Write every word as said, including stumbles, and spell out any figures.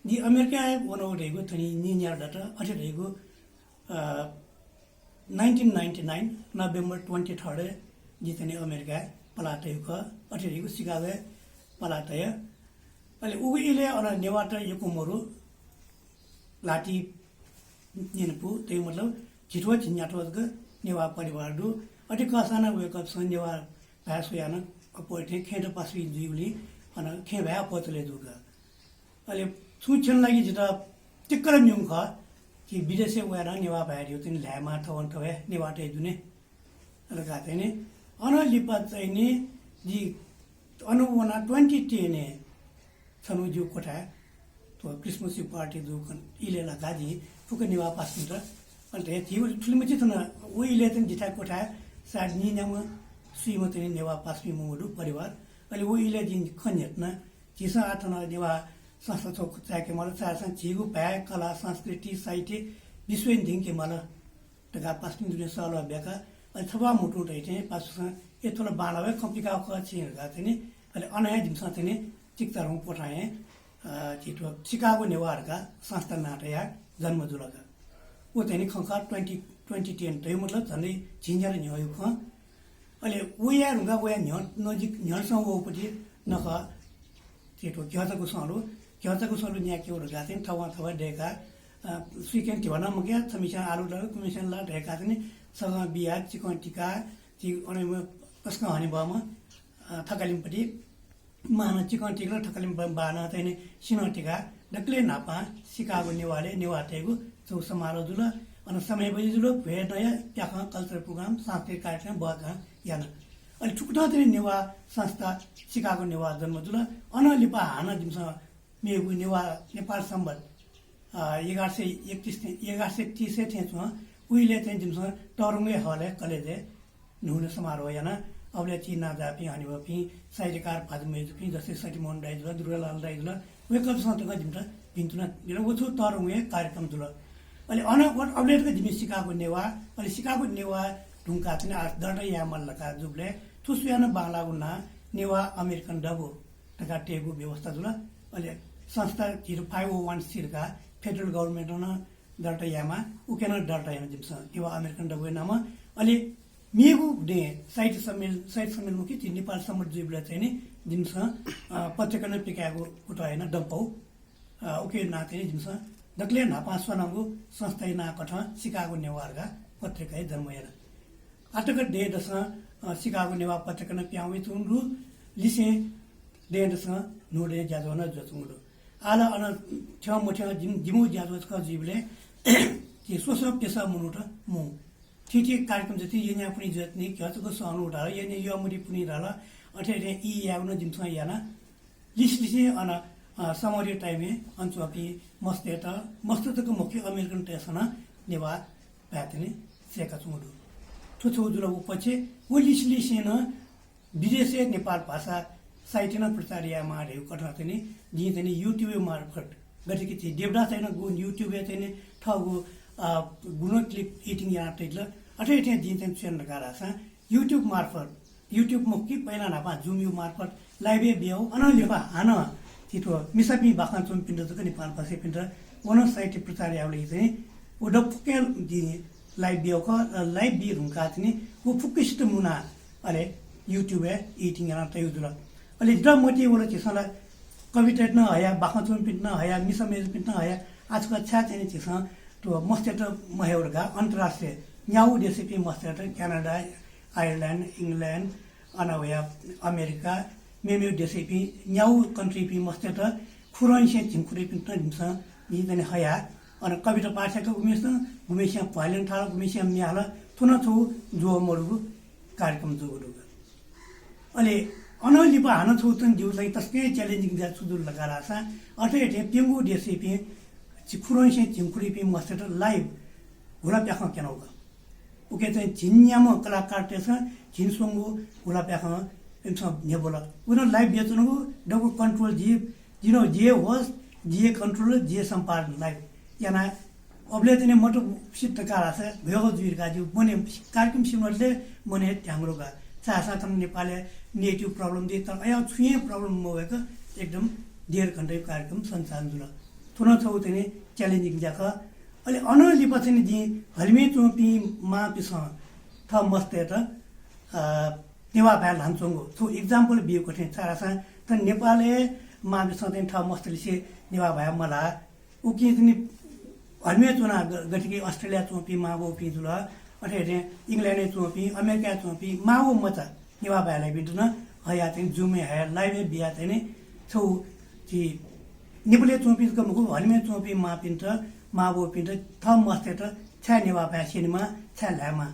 जि अमेरिकाय् वनागु धइगु थनि नीन्यादँ दत, अथे धइगु, अ, nineteen ninety nine November twenty third जि थनि अमेरिकाय् पलाः तयागु खः, अथे धइगु शिकागोय् पलाः तया। अले उगु इलय् अन नेवाःत यक्व मरु, ल्हातिइ न्यनेपु, तइ मतलब झिथ्व झिंन्याथ्व जक नेवाः परिवार दु। अथे कःसां नं वय्कःपिसं नेवाः भाय् स्वयाः नं अप्वः थें खँय्त पासापिं जुइगुलिं अन खँय् भाय् अप्वः चले जूगु। अले छुं क्षण लागि जितः चिक्कार म्यूगु खः कि विदेशय् वयाः नं नेवाः भाय्‌तय्‌गु थन ल्हायेमाः, थवंथवय् नेवाःतय् दुने धकाः चाहिँ नि। अनं लिपा चाहिँ नि जि अन वनाः twenty ten-य् छन्हु जिगु क्वथाय् थ्व Christmas party जूगु इलय् लाकाः जिं फुक्क नेवाः पासापिन्त अले धया झीगु थुलिमछि थन व इलय् चाहिँ जिथाय् क्वथाय् सायद नीन्याम्ह स्वीम्ह चाहिँ नेवाः पासापिं मुंगु दु परिवार। अले व इलय् जिं खँ न्ह्यथना, झीसं आः थन नेवाः संस्था छगू चाय्‌के माल, छाय्‌धाःसा झीगु भाय्, कला, संस्कृति, साहित्य विश्वय् न्ह्यइके माल धकाः पासापिं दुने सल्लाह ब्याका। अले थपाः म्हुतुं धइथें पासापिसं ए थ्व ला बांलाः वय् खँ पिकाः खः छिं धकाः चाहिँ नि। अले अन हे जिमिसं चाहिँ नि चिकिचाधंगु क्वथां हे, अ, झी थ्व शिकागो नेवाः धकाः संस्था नां तयाः जन्म जुल का। व चाहिँ नि खंखा twenty, twenty ten धइगु मतलब झन्डै झिंन्यादँ न्ह्यःगु खँ। अले वया धुंकाः वया न्ह्यः नजिक न्ह्यःसं वःपति नखः झी थ्व घ्यःचागु संलु, घ्यःचागु संलु न्याकेगु धकाः चाहिँ थवं थवय् दय्काः, अ, सुइकें धिबा नं मकयाः छम्हस्यां आलु दल, गुम्हस्यां ला दय्काः चाहिँ नि सगं बियाः चिकं तिकाः झी अन तसकं हनेबहःम्ह, अ, थकालिमपति मां नं चिकं तिकल, थकालिमबाः नं चाहिँ नि सिन्हः तिकाः दकलय् न्हापां शिकागो नेवालय् नेवाःतय्‌गु छगू समारोह जुल। अन समय बजि जुल, भ्वय् नया प्याखं culture program, सांस्कृतिक कार्यक्रम बहःखां याना। अले थुकथं चाहिँ नि नेवाः संस्था शिकागो नेवाः जन्म जुल। अनं लिपा हानं जिमिसं मेगु नेवाः नेपाल संवत्, अ, एघार सय एकतिस थें, एघार सय तीस थें च्वं। उइलय् चाहिँ जिमिसं तःधंगु हे हलय् कलेजय् न्हूगु समारोह याना। अबलय् झी नांजाःपिं हनेबहःपिं साहित्यकार भाजु मय्जुपिं जस्तै सत्यमोहन दाइ जुल, दुर्गालाल दाइ जुल, वय्कःपिसं तकं जिमित भिन्तुना बिल। व छगू तःधंगु हे कार्यक्रम जुल। अले अन व अबलय् तक जिमि शिकागो नेवाः, अले शिकागो नेवाः धुंकाः चाहिँ नि आः दर्ता यायेमाल धकाः जूबलय् थ्व स्वयाः नं बांलाःगु नां नेवाः अमेरिकन दबू धकाः तयेगु व्यवस्था जुल। अले संस्था झीत five oh one C धकाः federal government-ं नं दर्ता यायेमाः, उकी नं दर्ता याना जिमिसं नेवाः अमेरिकन दबूया नामं। अले मेगु दँय् साहित्य सम्मेलन, साहित्य सम्मेलन मखु कि झी नेपाल संवत् जुइबलय् चाहिँ नि जिमिसं, अ, पत्रिका नं पिकायेगु कुतः याना दंपौ। अ, उकिया नां चाहिँ नि जिमिसं दकलय् न्हापां स्वनागु संस्थाया नां कथं शिकागो नेवाः धकाः पत्रिका हे जन्म याना। आःतक दँय्‌दसं, अ, शिकागो नेवाः पत्रिका नं पिहां वयाच्वंगु दु। लिसें दँय्‌दसं न्हूदँया ज्याझ्वः नं जुयाच्वंगु दु। आः ला अन थ्यंमथ्यं जिम-, जिमिगु ज्याझ्वः छकः जुइबलय् झी स्वसः प्यसः मनूत मू। थीथी कार्यक्रम जति यःन्याय् पुन्हि जुयाच्वनी, घ्यःचागु संलु धाल, यःन्याय् यःमति पुन्हि धाल, अथे अथे ई यायेगु नं जिमिसं याना। लिसलिसें अन, अ, summer-या time-य् अन च्वंपिं मस्तय्त, मस्त जक मखु कि अमेरिकनतय्सं नं नेवाः भाय् थन सय्काच्वंगु दु। थ्व छगू जुल व पक्ष। व लिसलिसें नं विदेशय् नेपाल भाषा साहित्य नं प्रचार यायेमाः धइगु कथं चाहिँ नि जिं चाहिँ नि YouTube-या मार्फत, गथे कि झी देवदासं नं गुगु YouTube-य् चाहिँ नि थःगु, अ, गुगु clip editing याना तइदिल। अथे अथे जिं चाहिँ नि छु याना धकाः धाःसा YouTube मार्फत, YouTube मखु कि, पहिला न्हापां Zoom-या मार्फत live-य् बियाउ, अनं लिपा हानं झी थ्व मिसापिं बाखं च्वंपिन्त जक नेपाल भाषायापिन्त व नं साहित्य प्रचार यायेगु लागि चाहिँ व दक्वं फुक्कं जिं live बियाउ खः। अ, live बी धुंकाः चाहिँ नि व फुक्कसित मुनाः अले YouTube-य् editing याना तयागु जुल। अले जितः मतिइ वल झीसं ला कवितात नं हया, बाखं च्वंपिन्त नं हया, मिसा मय्जुपिन्त नं हया, आः छकः छाय् चाहिँ नि झीसं थ्व मस्तय्त महयेगु धकाः अन्तर्राष्ट्रिय न्यागू देशयापिं मस्तय्त, क्यानाडा, आयरल्याण्ड, इङ्ल्याण्ड, अन वया अमेरिका, मेमेगु देशयापिं न्यागू country-यापिं मस्तय्त खुरंनिसें झिंखुदँपिन्त जिमिसं, जिं चाहिँ नि हया। अन कविता पाठ याका गुम्हेसिनं, गुम्हेसिनं violin थाल, गुम्हेसिनं म्ये हाल, थ्व नं छगू ज्वः मदुगु कार्यक्रम जूगु दु। अले अनं लिपा हानं छगू चाहिँ जिगु लागि तसकं challenging जुया छु जुल धकाः धाःसा, अथे अथे प्यंगू देशयापिं झि-, खुरंनिसें झिंखुदँयापिं मस्तय्त live हुलाप्याखं क्यनागु। उकी चाहिँ झिंन्याम्ह कलाकारतय्सं झिंस्वंगू हुलाप्याखं इमिसं न्ह्यब्वल। व नं live बियाच्वनागु, दक्व control जि, जिं नं, जि हे host, जि हे controller, जि हे सम्पादन live याना। अबलय् चाहिँ नि मत सिद्ध धकाः धाःसा गय् जुइ धकाः जिगु मनय् कार्यक्रम सिमधले मनय् ध्यान दु का। छाय्धाःसा थन नेपालय् net-या problem दइ, तर अय् छुं हे problem मवय्क एकदम डेढ घण्टाया कार्यक्रम सञ्चालन जुल। थ्व नं छगू चाहिँ नि challenging ज्या खः। अले अनं लिपा चाहिँ नि जिं हलिमय् च्वंपिं मांपिसं थः मस्तय्त, अ, नेवाः भाय् ल्हानाच्वंगु छगू example बीगु कथं, छाय्धाःसा थन नेपालय् मांपिसं चाहिँ थः मस्तलिसे नेवाः भाय् मल्हाः। उकिं चाहिँ नि हलिमय् च्वनाः ग-, गथे कि Australia च्वंपिं मांबौपिं जुल, अथे हे England-य् च्वंपिं, America-य् च्वंपिं मांबौ मचा नेवाः भाय् ल्हाइपिन्त नं हयाः चाहिँ Zoom-य् हयाः live-य् बियाः चाहिँ नि छगू झी नेपालय् च्वंपिं जक मखु, हलिमय् च्वंपिं मांपिन्त, मांबौपिन्त थः मस्तय्त छाय् नेवाः भाय् स्यनेमाः, छाय् ल्हायेमाः,